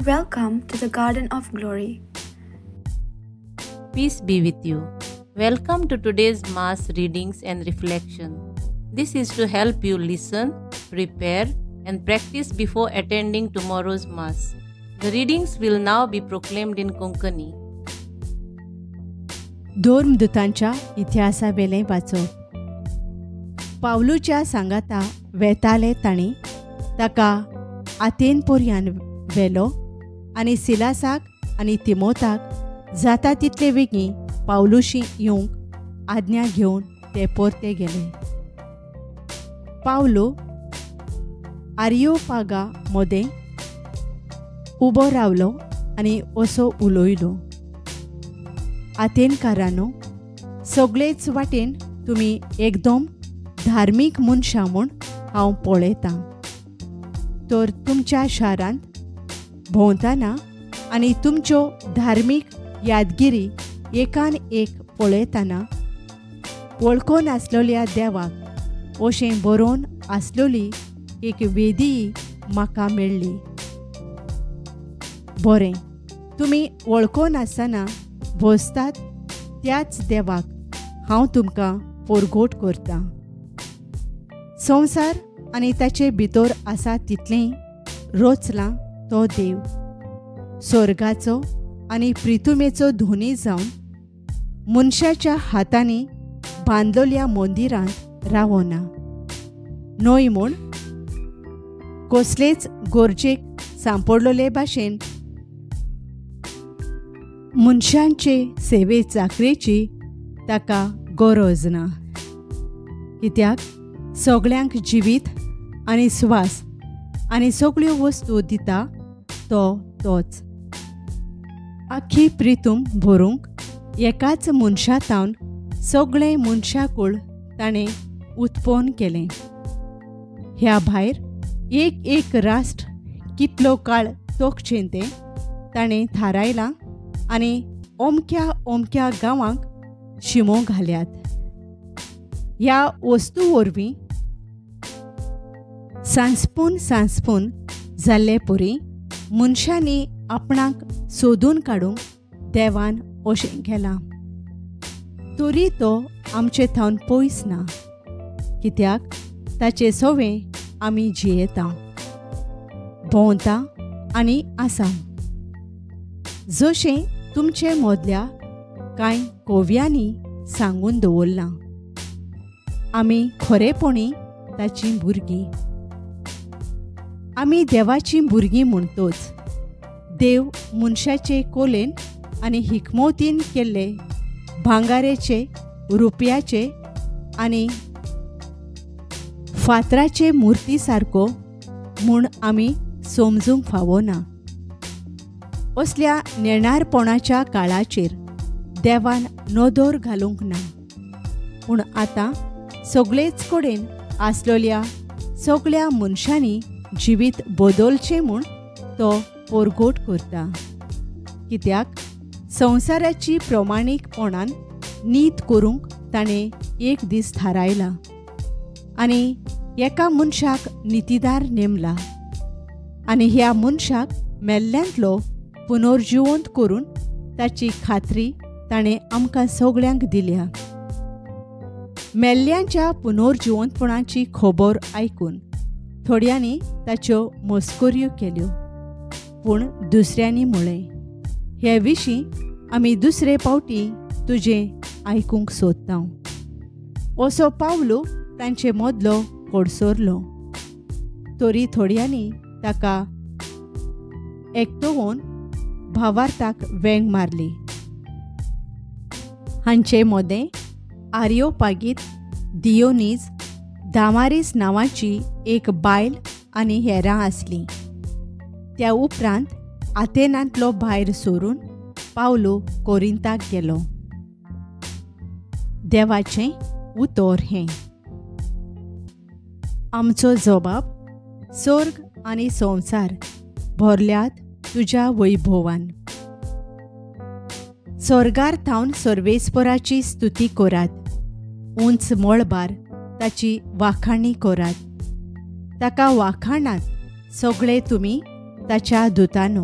Welcome to the Garden of Glory. Peace be with you. Welcome to today's Mass readings and reflection. This is to help you listen, prepare, and practice before attending tomorrow's Mass. The readings will now be proclaimed in Konkani. धर्मदूतांच्या इतिहासावेलें वाचप. पावलूच्या सांगाता वेताले तांणी ताका आतेन पोरयान व्हेलो आनी सिलासाक आनी तिमोताक जाता तितले वेगीं पावलूशी येवंक आज्ञा घेवन ते परते गेले. पावलो आरियोपागा मोदें उबो रावलो आनी असो उलयलो, आतेनकारांनो, सगळेच वाटेन तुमी एकदम धार्मीक मनशां म्हूण हांव पळयतां. तर तुमच्या शारांत भोंवतना आनी तुमच्यो धार्मीक यादगिरी एकान एक पळयतना वळखून आसलेल्या देवाक अशें बरोवन आसलेली एक वेदी म्हाका मेळ्ळी. बरें, तुमी वळखून आसतना भोसतात त्याच देवाक हांव तुमकां परगट करतां. संवसार आनी ताचे भितर आसा तितलें रचलां तो देव स्वर्गाचो आनी प्रितुमेचो धोनी जावन मनशाच्या हातांनी बांदलेल्या मंदिरांत रावना न्हय म्हूण कसलेच गरजेक सांपडलेले भाशेन मनशांचे सेवे चाकरेची ताका गरज ना. कित्याक सगळ्यांक जिवीत आनी स्वास आनी सगळ्यो वस्तू दिता तो तोच. आख्खी प्रितूम भरूंक एकाच मनशा तावन सगळें मनशाकूळ ताणें उत्पन्न केलें. ह्या भायर एक एक राष्ट्र कितलो काळ तोखचें तें ताणें थारायलां आनी अमक्या अमक्या गांवांक शिमो घाल्यात. ह्या वस्तू वरवीं सांसपून सांसपून जाल्ले परी मनशांनी आपणाक सोदून काडूंक देवान अशें केलां. तरी तो आमचे थावन पयस ना, कित्याक ताचे सवे आमी जियेता, भोंवता आनी आसा. जशें तुमचे मदल्या कांय कव्यांनी सांगून दवरलां, आमी खरेपणी ताचीं भुरगीं. आमी देवाचीं भुरगीं म्हणटोच देव मनशाचे कोलेन आनी हिकमोतीन केल्ले भांगारेचे, रुपयाचे आनी फातराचे मुर्ती सारको म्हूण आमी समजूंक फावना. असल्या नेणारपणाच्या काळाचेर देवान नदर घालूंक ना, पूण आतां सगळेच कडेन आसलेल्या सगळ्या मनशांनी जिवीत बदलचें म्हूण तो परगट करता. कित्याक संवसाराची प्रमाणीकपणान नीत करूंक ताणें एक दीस थारायला आनी एका मनशाक नितीदार नेमला आनी ह्या मनशाक मेल्ल्यांतलो पुनर्जिवंत करून ताची खात्री ताणें आमकां सगळ्यांक दिल्या. मेल्ल्यांच्या पुनर्जिवंतपणाची खबर आयकून थोड्यांनी ताच्यो मस्कऱ्यो केल्यो, पूण दुसऱ्यांनी म्हळें, हे विशीं आमी दुसरे पावटी तुजें आयकूंक सोदता. असो पावलो तांचे मदलो कडसरलो. तरी थोड्यांनी ताका एकटोवन भावार्थाक वेंग मारली. हांचे मदें आरियोपागीत दियोनीज दामारीस नांवाची एक बायल आनी हेरां आसलीं. त्या उपरांत आतेनांतलो भायर सरून पावलो कोरिंताक गेलो. देवाचें उतर हें. आमचो जबाब स्वर्ग आनी संवसार भरल्यात तुज्या वैभवान. स्वर्गार थावन सर्वेस्पराची स्तुती करात, उंच मळबार ताची वाखाणी करात. ताका वाखाणात सगळे तुमी ताच्या दुतानो.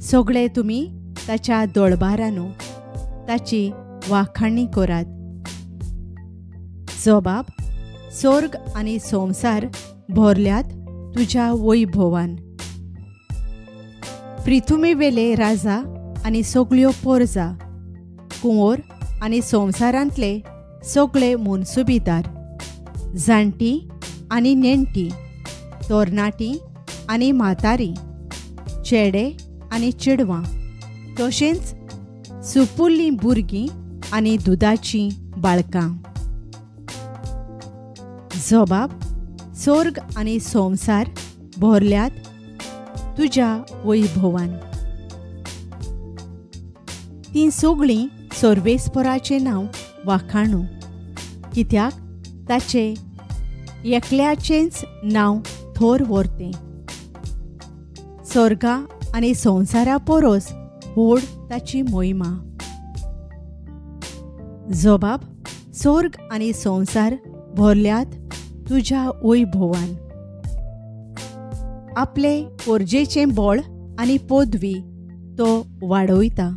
सगळे तुमी ताच्या दोळबारानो ताची वाखाणी करात. जबाब, स्वर्ग आनी संवसार भरल्यात तुज्या वैभवान. पृथ्वीवेले राजा आनी सगळ्यो पोरजा, कुंवर आनी संवसारांतले सगळे मनसुबीदार, जाणटी आनी नेणटी, तरणाटी आनी म्हातारी, चेडे आनी चेडवां, तशेंच सुपुल्लीं भुरगीं आनी दुदाचीं बाळकां. जबाब, स्वर्ग आनी संवसार भरल्यात तुज्या वैभवान. तीं सगळीं सर्वेस्पराचें नांव वाखाणू, कित्याक ताचें एकल्याचेंच नांव थोर व्हरतें. स्वर्गा आनी संवसारा परस व्हड ताची मोहिमा. जबाब, स्वर्ग आनी संवसार भरल्यात तुज्या वैभवान. आपले पोरजेचें बळ आनी पदवी तो वाडयता.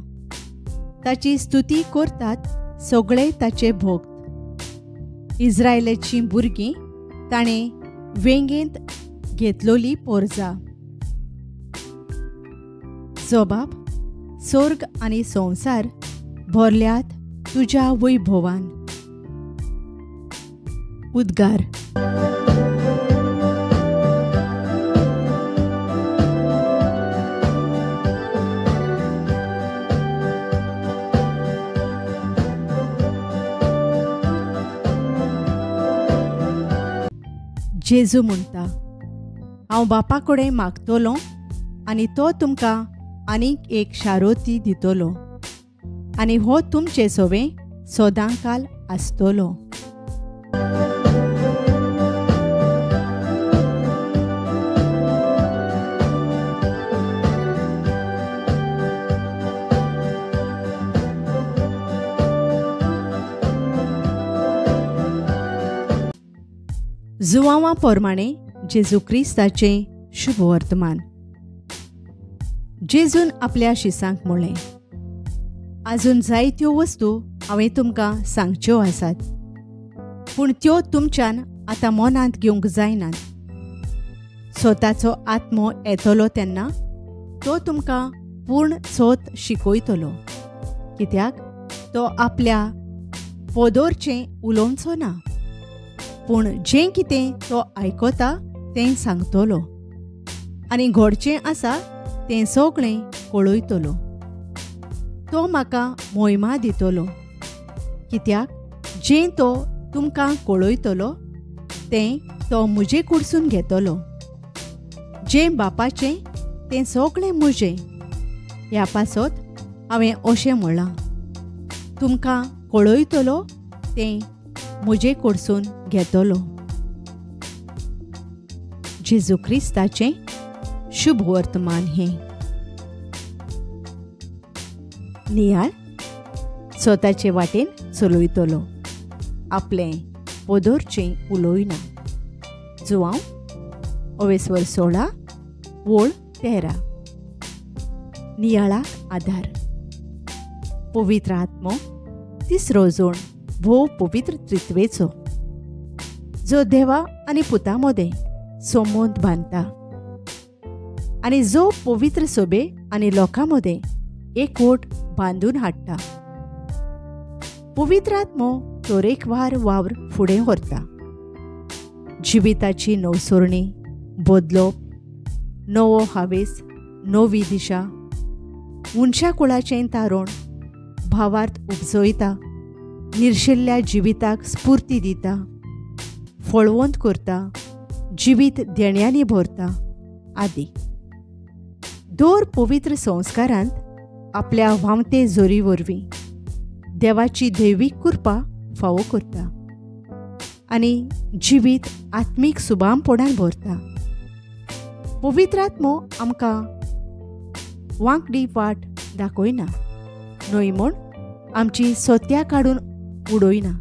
ताची स्तुती करतात सगळे ताचे भक्त. इस्रायलाचीं भुरगीं ताणें वेंगेंत घेतलोली पोरजा. जबाब, स्वर्ग आनी संवसार भरल्यात तुज्या वैभवान. उद्गार. जेजू म्हणटा, हांव बापा कडेन मागतलो आनी तो तुमकां आनीक एक शारोती दितलो आनी हो तुमचे सोवे सदांकाल आसतलो. जुवांवा प्रमाणे जेजू क्रिस्ताचें शुभ वर्तमान. जेजून आपल्या शिसांक म्हणलें, आजून जायत्यो वस्तू हांवें तुमकां सांगच्यो आसात, पूण त्यो तुमच्यान आतां मनांत घेवंक जायनात. स्वताचो आत्मो येतलो तेन्ना तो तुमकां पूर्ण सोत शिकयतलो, कित्याक तो आपल्या पोदोरचें उलोवचो ना, पूण जें कितें तो आयकता तें सांगतलो आनी घडचें आसा तें सगळें कळयतलो. तो म्हाका मोहिमा दितलो, कित्याक जें तो तुमकां कळयतलो तें तो म्हजे कडसून घेतलो. जें बापाचें तें सगळें म्हजें. ह्या पासत हांवें अशें म्हणलां, तुमकां कळयतलो तें म्हजे कडसून घेतलो. जेजू क्रिस्ताचें शुभ वर्तमान हें. नियाळ स्वताचे वाटेन चलयतलो, आपलें पोदोरचें उलोयना. जुवांव अवेस्वर 16 वोळ 13. नियाळाक आधार. पवित्र आत्मो तिसरो जोण भोव पवित्र त्रित्वेचो, जो देवा आनी पुता मदें संबंद बांदता आनी जो पवित्र सोबे आनी लोकां मदें एकवट बांदून हाडटा. पवित्र आत्मो तरेकवार वावर फुडें व्हरता. जिविताची नवसरणी, बदलप, नवो हावेस, नवी दिशा, मनशा कुळाचें तारण, भावार्थ उपजयता, निर्शेल्ल्या जिविताक स्फूर्ती दिता, फळवंत करता, जिवीत देण्यांनी भरता आदी. दर पवित्र संस्कारांत आपल्या व्हांवते जोरी वरवीं देवाची दैवीक कृपा फावो करता आनी जिवीत आत्मीक सुबामपणान भरता. पवित्र आत्मो आमकां वांकडी वाट दाखयना, न्हय म्हूण आमची सत्या काडून उडयना.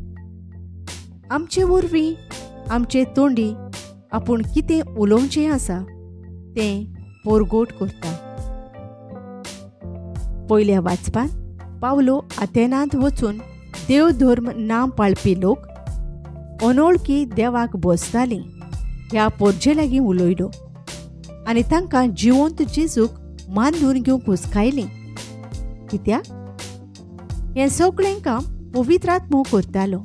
आमचे वरवीं आमचे तोंडी आपूण कितें उलोवचें आसा तें पोरगोट करता. पयल्या वाचपान पावलो आथेनांत वचून देव धर्म ना पाळपी लोक अनोळखी देवाक बसतालीं ह्या पोरजे लागीं उलयलो आनी तांकां जिवंत जेजूक मानून घेवंक हुस्कायलीं. कित्याक हें सगळें काम पवित्र आत्मो करतालो.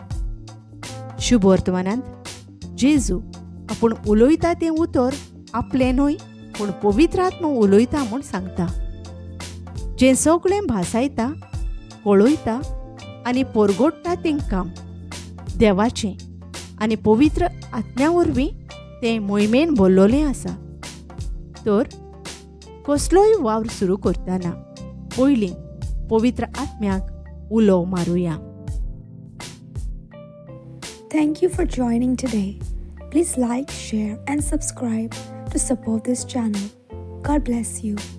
शुभ वर्तमानांत जेजू आपूण उलयता तें उतर आपलें न्हय पूण पवित्र आत्मो उलयता म्हूण सांगता. जें सगळें भासायता, कळयता आनी परगोडटा तें काम देवाचें आनी पवित्र आत्म्या वरवीं तें मोहिमेन भरलेलें आसा. तर कसलोय वावर सुरू करतना पयलीं पवित्र आत्म्याक उलो मारुया. Thank you for joining today. Please like, share and subscribe to support this channel. God bless you.